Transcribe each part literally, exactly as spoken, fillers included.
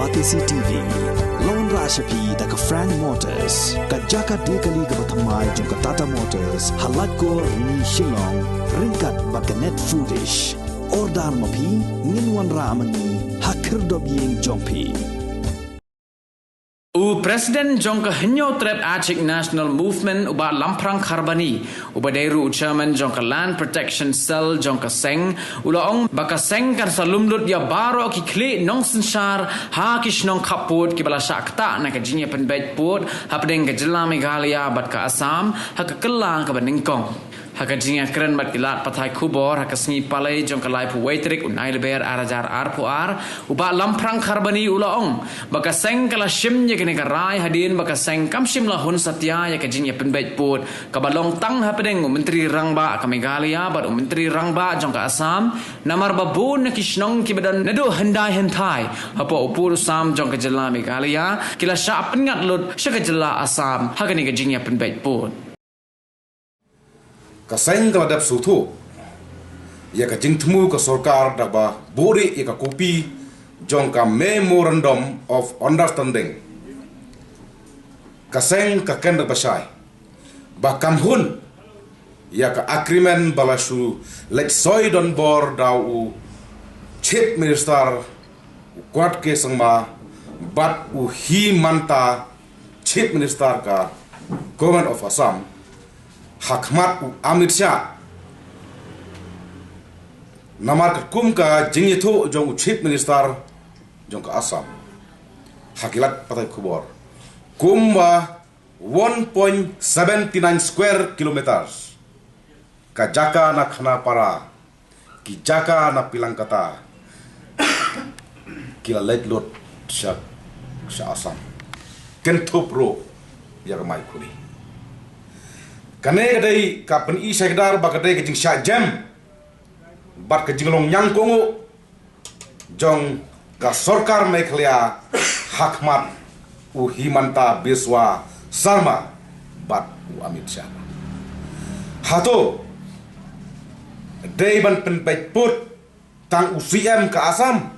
Batesi T V. La wanrah sha phi da ka Frank Motors, ka jaka die kali kaba thymmai jong ka Tata Motors, ha Laitkor, Rni, Shillong, ryngkat bad ka Net Foodish. Order ma phi, ngin wanrah ma ngi ha khyrdop ïing jong phi. U President jong ka Hynñiewtrep Achik National Movement, u Bah Lamphrang Kharbani, uba dei ruh u Chairman jong ka Land Protection Cell jong ka seng, u la ong ba ka seng kan sa lum lut ïa baroh ki khlieh nongsynshar ha ki shnong khappud kiba la shah ktah na ka jingïapynbeit pud hapdeng ka jylla Meghalaya bad ka Assam ha ka kylla kaba nyngkong. Ha ka jingïakren bad ki lad pathai khubor ha ka sngi Palei jong ka laiphew wei tarik u Naiïalam ar hajar arphew ar, u Bah Lamphrang Kharbani u la ong ba ka seng ka la shim ïa kane ka rai hadien ba ka seng kam shym la hun satia ïa ka jingïapynbeit pud kaba long tang hapdeng u Myntri Rangbah ka Meghalaya bad u Myntri Rangbah jong ka Assam, namar ba bun na ki shnong kiba don naduh hyndai hynthai hapoh u pud u sam jong ka jylla Meghalaya ki la shah pynngat lut sha ka jylla Assam ha kane ka jingïapynbeit pud. Ka seng ka la dep sngewthuh ïa ka jingthmu ka sorkar da kaba buhrieh ïa ka kopi jong ka Memorandum of Understanding. Ka seng ka kren da kaba shai ba kam hun ïa ka agreement ba la shu leit soi donbor da u Chief Minister u Conrad K Sangma bad u Himanta, Chief Minister ka Government of Assam, ha khmat u Amit Shah. Namar katkum ka jingïathuh jong u Chief Minister jong ka Assam ha ki lad pathai khubor, kumba one point seven nine square kilometers ka jaka na Khanapara, ki jaka na Pilangkata, ki la leit lut sha, sha Assam. Kynthup ruh ïa ka Maikhuli. Kane ka dei ka pyni shai kdar ba ka dei ka jingshah jem bad ka jinglong ñiangkohnguh jong ka sorkar Meghalaya ha khmat u Himanta Biswa Sarma bad u Amit Shah. Hato dei ban pynbeit pud tang u C M ka Assam?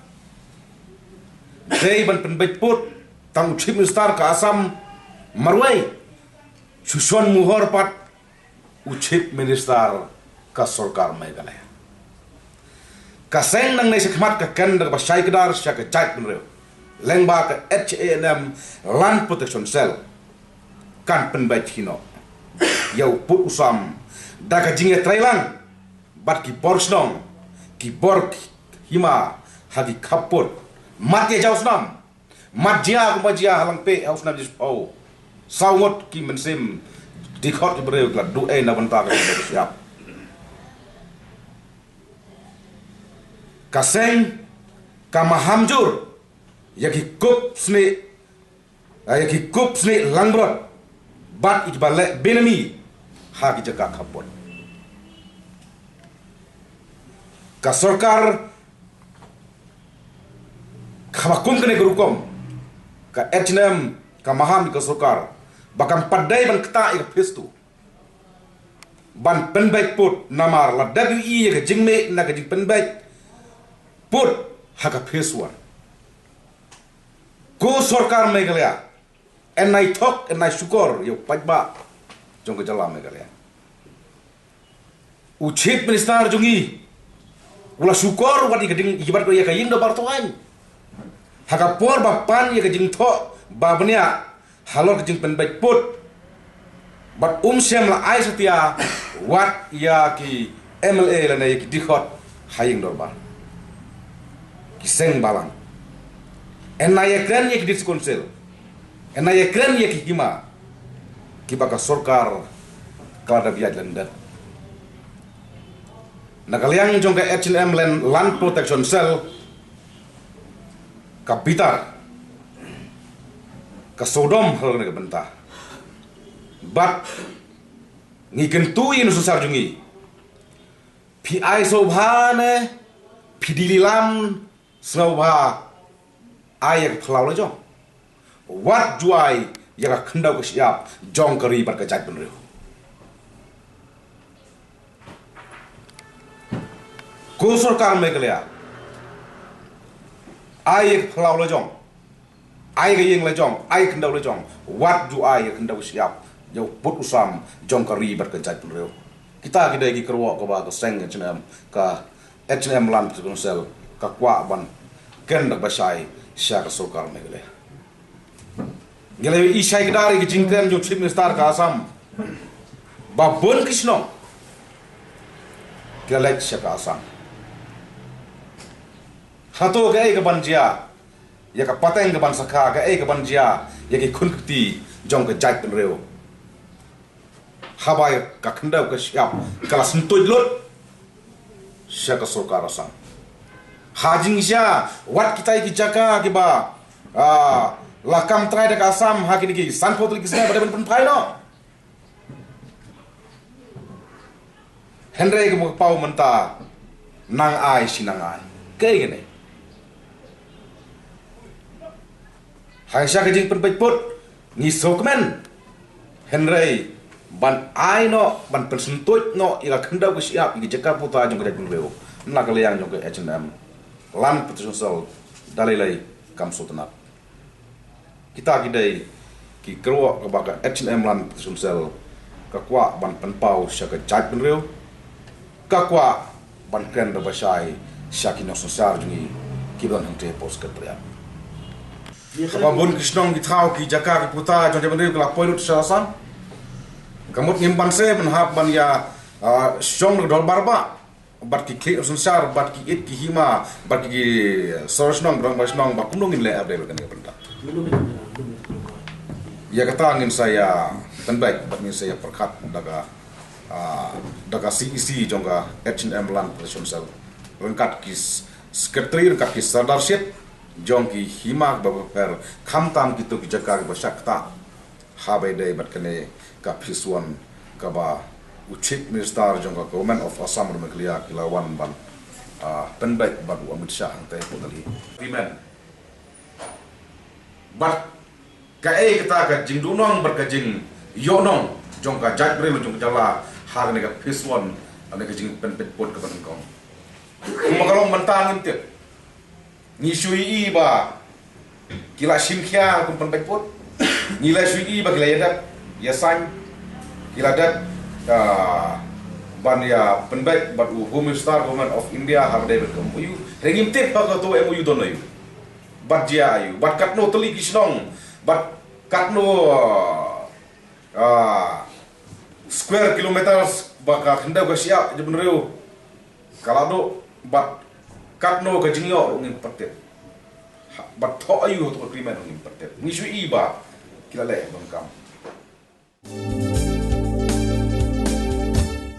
Dei ban pynbeit pud tang u Chief Minister ka Assam marwei? Shu shon muhor pat u Chief Minister ka sorkar Meghalaya. Ka seng nangne shakhmat ka kren da kaba shai kdar sha ka jaitbynriew lyngba ka H A N M Land Protection Cell, kan pynbeit hi noh ïa u pud u sam da ka jingïatreilang bad ki bor shnong, ki bor hima ha ki khappud. Mat ïa jaw snam, mat jia kumba jia ha Langpih ha u snem jispaw. Saw ngut ki mynsiem dkhot ki briew ki la duh ei na bynta ka jingïap. Ka seng ka maham jur ïa ki kup snieh, ïa ki kup snieh langbrot bad ïa kiba leh benami ha ki jaka khappud. Ka sorkar kaba kum kane ka rukom, ka H N M ka maham ïa ka sorkar ba kam pat dei ban ktah ïa ka phase two ban pynbeit pud, namar la dep ïohi ïa ka jingmih na ka jingpynbeit pud ha ka phase one. Ko sorkar Meghalaya, yn ai thok, yn ai shukor ïa u paidbah jong ka jylla Meghalaya. U Chief Minister jong ngi u la shukor wat ïa ka ding, ïa ka ïing dorbar thawaiñ ha ka por ba pan ïa ka jingthoh ba bniah halor ka jingpynbeit pud. Bad um shym la ai satia wat ïa ki M L A lane ïa ki dkhot ha ïing dorbar, ki seng balang. Yn ai ïakren ïa ki District Council, yn ai ïakren ïa ki hima kiba ka sorkar ka la dep ïaid lyndet. Na ka liang jong ka H N M Land, Land Protection Cell, ka bitar, ka sawdong halor kane ka bynta. Bad ngi kyntu ïa u nongsynshar jong ngi, phi ai sngewbha ne phi die lilam sngewbha ai ïa ka phyllaw la jong? Wat ju ai ïa ka khyndew ka shyiap jong ka ri bad ka jaitbynriew. Ko sorkar Meghalaya, ai ïa ka phyllaw la jong Ai ka ïing la jong, ai khyndew la jong, wat ju ai ka khyndew shyiap ïa u pud u sam jong ka ri bad ka jaitbynriew. Kita ki dei ki kyrwoh kaba ka seng H N M, ka H N M Land Protection Cell, ka kwah ban kren da kaba shai sha ka sorkar Meghalaya. Ngi la ïohi shai kdar ïa ka jingkren jong u Chief Minister ka Assam ba bun ki shnong ki la leit sha ka Assam. Hato kaei kaban jia ïa ka pateng kaban sakha, kaei kaban jia ïa ki khun ki kti jong ka jaitbynriew? Haba ka khyndew ka shyiap ka la syntuid lut sha ka sorkar Assam. Ha jingshisha wat kitai ki jaka kiba, ah, la kam trai da ka Assam ha kine ki sanphew tylli ki snem ba dei ban pynphai noh. Hynrei kumba ka paw mynta, nang ai shi nang ai. Kaei kane? Hangta ka jingpynpeit pud ngi sngewkmen. Hynrei ban ai noh, ban pynsyntuid noh ïa ka khyndew ka shyiap ïa ka jaka puta jong ka jaitbynriew, na ka liang jong ka H N M Land Protection Cell, da lei lei kam sngewtynnat. Kita ki dei ki kyrwoh kaba ka H N M Land Protection Cell ka kwah ban pynpaw sha ka jaitbynriew, ka kwah ban kren da kaba shai sha ki nongsynshar jong ngi kiba don hangtei hapoh Secretariat. Kaba bun ki shnong, ki thaw, ki jaka, ki puta jong ka jaitbynriew ki la poi lut sha Assam. Ka mut ngim banse ban hap ban ïa, ah, shong da ka dorbar bah bad ki khlieh nongsynshar, bad ki it ki hima, bad ki sor shnong, ba dong ba shnong, ba kumno ngin leh ap dei bad kane ka bynta. Ïa kata ngin sa ïa pynbeit bad ngin sa ïa pyrkhat da ka, ah, da ka C E C jong ka H N M Land Protection Cell, ryngkat ki s-, secretary, ryngkat ki sardar shet jong ki hima ba pher, khamtam kito ki jaka kiba shah ktah. Haba ïadei bad kane ka phase one kaba u Chief Minister jong ka Government of Assam Meghalaya ki la wan ban, ah, pynbeit bad u Amit Shah hangtei hapoh Delhi. Agreement. Bad kaei kata ka jingduhnong bad ka jingïohnong jong ka jaitbynriew jong ka jylla ha kane ka phase one, ha kane ka jingpynpeit pud kaba nyngkong. Kumba ka long mynta ngim tip. Ngi shu ïohi ba ki la shim khia kum pynbeit pud. Ngi la shu ïohi ba ki la ïa dep ïa sign, ki la dep, ah, ban ïa pynbeit bad u Home Minister Government of India haba ïadei bad ka M O U. Hynrei ngim tip ba kato M O U don aïu, bad jia aïu, bad katno tylli ki shnong, bad katno, ah, ah, square kilometers ba ka khyndew ka shyiap jaitbynriew ka la duh, bad katno ka jingïoh ruh ngim pat tip. Ha, bad thoh aïu ha kato ka agreement ruh ngim pat tip. Ngi shu ïohi ba ki la leh ban kam.